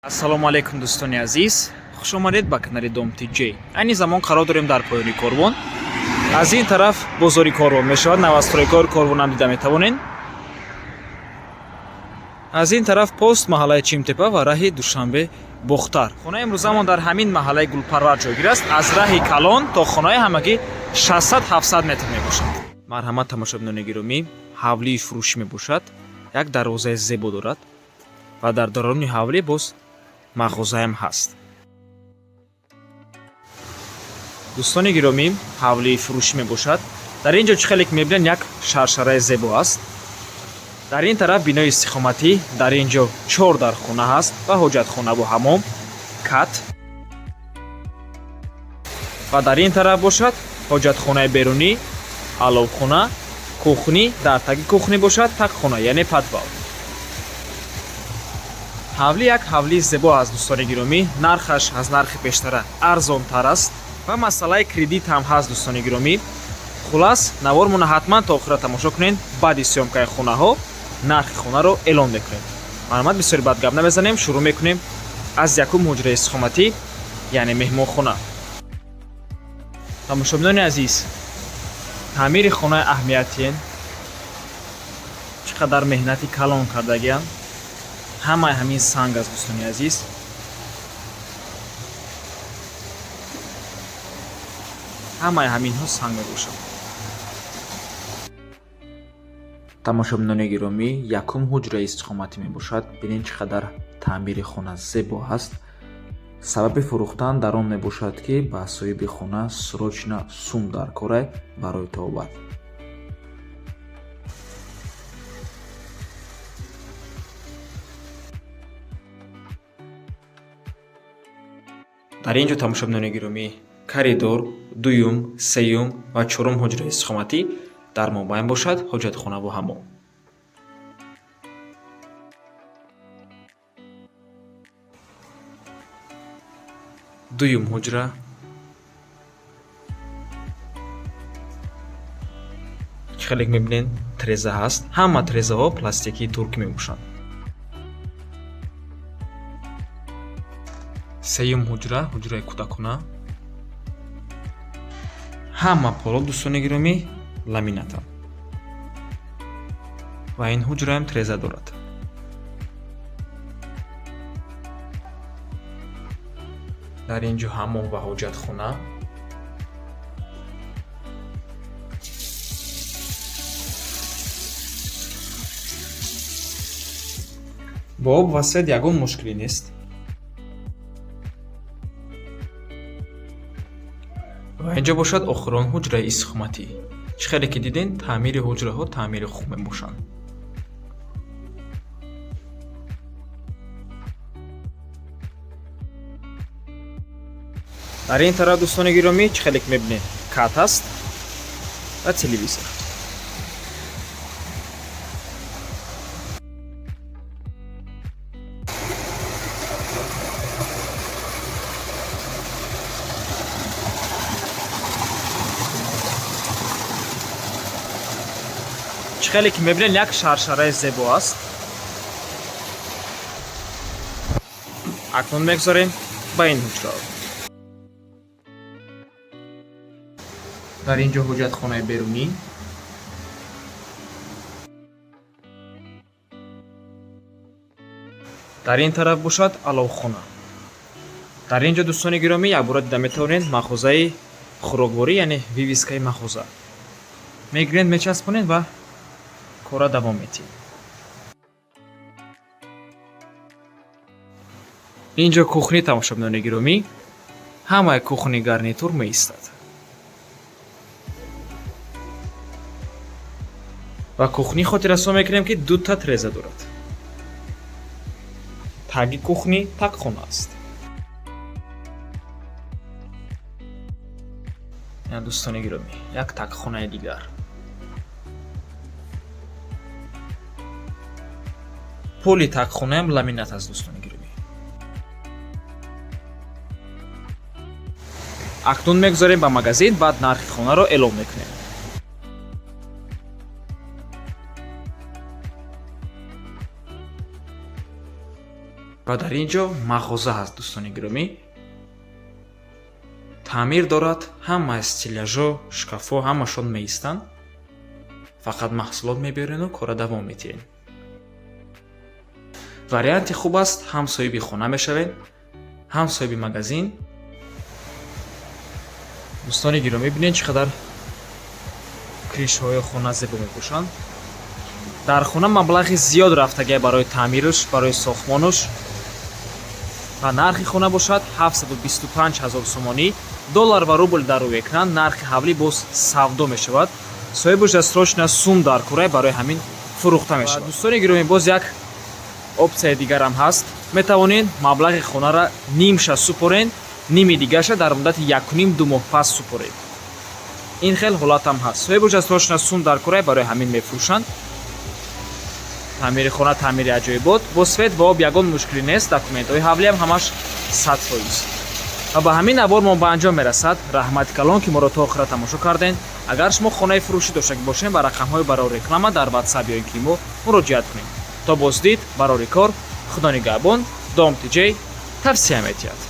Ассалому алайкум, дӯстони азиз, хуш омадед ба канали Дом ТҷАйни замон қарор дорем дар поёни Корвон. Аз ин тараф бозори Корвон мешавад, новостройкаи Корвонам дида метавонед. Аз ин тараф пост, маҳаллаи Чимтепа ва раҳи Душанбе Бохтар. Хонаи имрӯзамон дар ҳамин маҳаллаи Гулпарвар ҷойгир аст. Аз раҳи калон то хонаи ҳамагӣ 600-700 метр мебошад. Марҳамат, тамошобинони гиромӣ, ҳавлии фурӯшӣ мебошад. Як дарвозаи зебо дорад ва дар даруни ҳавлӣ боз мағозаам ҳаст. Дӯстони гиромӣ, ҳавлии фурӯшӣ мебошад. Дар ин ҷо, чӣ хеле ки мебинед, як шаршараи зебо аст. Дар ин тараф бинои истиқоматӣ. Дар ин ҷо чор дархона ҳаст ва ҳоҷатхонаву ҳамом, кат. Ва дар ин тараф бошад ҳоҷатхонаи берунӣ, аловхона, кухни. Дар таги кухни бошад тақхона, яъне подвал. Ҳавлӣ як ҳавлии зебо аст, дӯстони гиромӣ. Нархаш аз нархи пештара арзонтар аст ва масъалаи кредит ҳам ҳаст, дӯстони гиромӣ. Хулас, навормона ҳатман то охира тамошо кунед. Баъди съёмкаи хонаҳо нархи хонаро эълон мекунем. Марҳамат, бисёри бад гап намезанем, шурӯъ мекунем аз якум ҳуҷраи истиқоматӣ, яъне меҳмонхона. Тамошобинони азиз, таъмири хонаи аҳамиятиен, чӣ қадар меҳнати калон кардагианд. Ҳамаи ҳамин санг аст, дӯстони азиз. Ҳамаи ҳаминҳо санг мебошад. Тамошобинони гиромӣ, якум ҳуҷраи истиқоматӣ мебошад. Бинед, чӣ қадар таъмири хона зебо ҳаст. Сабаби фурӯхтан дар он мебошад, ки ба соҳиби хона срочно сум дар корай барои табобат. Дар ин ҷо, тамошобинони гиромӣ, коридор, дуюм, сеюм ва чорум ҳуҷраи истиқоматӣ. Дар мобайн бошад ҳоҷатхонаву ҳамом. Дуюм ҳуҷра, чӣ хеле мебинед, треза ҳаст. Ҳама трезаҳо пластикии туркӣ мебошанд. Сеюм ҳуҷра, ҳуҷраи кӯдакона. Ҳама поло, дӯстони гиромӣ, ламинатанд ва ин ҳуҷраам треза дорад. Дар ин ҷо ҳамом ва ҳоҷатхона. Бо об ва свет ягон мушкилӣ нест. Ва ин ҷо бошад охирон ҳуҷраи истиқоматӣ. Чӣ хеле ки дидем, таъмири ҳуҷраҳо таъмири хуб мебошанд. Дар ин тараф, дӯстони гиромӣ, чӣ хеле ки мебинед, кат аст ва телевизор. Чӣ хеле ки мебинед, як шаршараи зебо аст. Акнун мегузорем ба ин ҳуҷраҳо. Дар ин ҷо ҳоҷатхонаи берунӣ. Дар ин тараф бошад аловхона. Дар ин ҷо, дӯстони гиромӣ, якбора дида метавонед мағозаи хӯрокворӣ, яъне вывескаи мағоза. Мегиред, мечаспонед ва кора давом медиҳед. Ин ҷо кухни, тамошобинони гиромӣ. Ҳамаи кухни гарнитур меистад ва кухни хотиррасон мекунем, ки дута треза дорад. Таги кухни тақхона аст. Дӯстони гиромӣ, як тақхонаи дигар. Поли тақхонаам ламинат аст, дӯстони гиромӣ. Акнун мегузорем ба магазин, баъд нархи хонаро эълон мекунем. Ва дар ин ҷо мағоза ҳаст, дӯстони гиромӣ. Таъмир дорад, ҳама стеллажо, шкафҳо ҳамашон меистанд. Фақат маҳсулот мебиёрену кора давом медиҳем. Варианти хуб аст, ҳам соҳиби хона мешавед, ҳам соҳиби магазин. Дӯстони гиромӣ, бинед, чӣ қадар крышаҳои хона зебо мепӯшанд. Дар хона маблағи зиёд рафтагия барои таъмируш, барои сохтмонуш. Ва нархи хона бошад 725 ҳазор сомонӣ, доллар ва рубл дар рӯи экран. Нархи ҳавлӣ боз савдо мешавад. Соҳибаш срочно сум дар курай, барои ҳамин фурӯхта мешавад. Дӯстони гиромӣ, боз як опсияи дигарам ҳаст: метавонед маблағи хонаро нимша супорен, ними дигарша дар муддати 1,5-2 моҳ пас супоред. Ин хел ҳолатам ҳаст. Соҳибаш срочно сум дар курай, барои ҳамин мефурӯшанд. Таъмири хона таъмири аҷоибот, бо свет ва об ягон мушкилӣ нест. Документҳои ҳавлиам ҳамаш 100%. Ва ба ҳамин навор мо ба анҷом мерасад. Раҳмати калон, ки моро то охира тамошо кардем. Агар шумо хонаи фурӯшӣ дошта бошем, ба рақамҳои барори реклама дар Ватсап ё ин ки мо муроҷиат кунем. То боздид, барори кор, Худо нигаҳбон. Дом Тиҷей тавсия метиҳад.